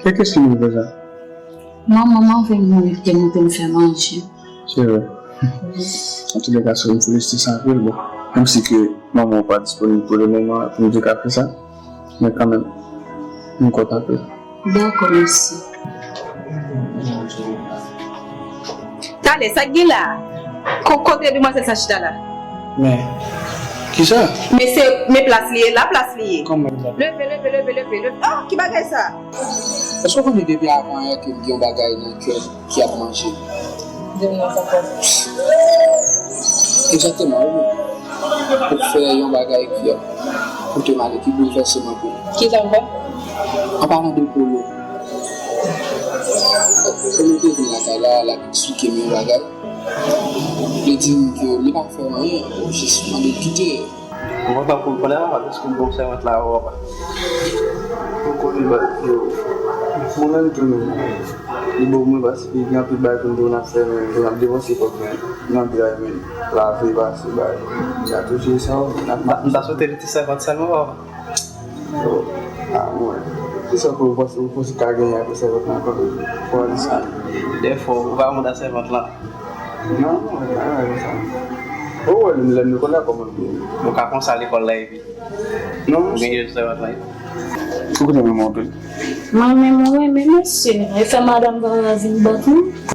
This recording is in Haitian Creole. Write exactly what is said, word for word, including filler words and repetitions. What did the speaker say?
Kèk espri moun konsa? Manman m anvi m monte m fè manje. Se vre. Antoulèka, sè m felisite sa anpil. Bon, menm si ke manman w pa disponib pou le moman pou m te ka fè sa, men kanmenm, m kontan anpil. Dakò, mèsi. Talè, sa k gen la? Ko-, kote demwazèl sa chita la? Men, kisa? Men se, men plas li ye, la plas li ye. Kòman sa? Leve, leve, leve, leve, leve. Oh, ki bagay sa? Èske w konnen depi avan yè ke m gen yon bagay nan kè m ki ap manje m? Egzakteman, wi. Ou fè yon bagay ki ap pote malè, ki boulvèse m anpil. Ki sa m fè? An palan de Polo. Polo te vin lakay la, l ap eksplike m yon bagay. Li di m ke li pa fè anyen, jis mande l kite. Mwen kontan pou l konnen la, paske m bon sèvant la, papa. Ou konnen, ba, yo, mwen menm tou menm, li bon mwen paske gen anpil bagay pou n tou n ap fè, men tou n ap depanse kòb, men nan dray, men lave, pase, bay, gate, sa, n ap. M ta, m ta swete li ti sèvant sèlman, papa. Yo, a, mwen. Kisa ke ou panse, ou panse ka genyen apre sèvant lan ankò? Fò di sa. Dèfwa, ou pa moun a sèvant lan. Non, non, e pa bagay konsa. Ou wè, lè, lè nou konn la kòman nou ye. Nou ka konsa lekòl la, epi. Non, ou gen jèn sèvant lan. Ou konnen mwen anpil. Mwen menm, mwen renmen mesye. E fè madanm pa vin bat nou.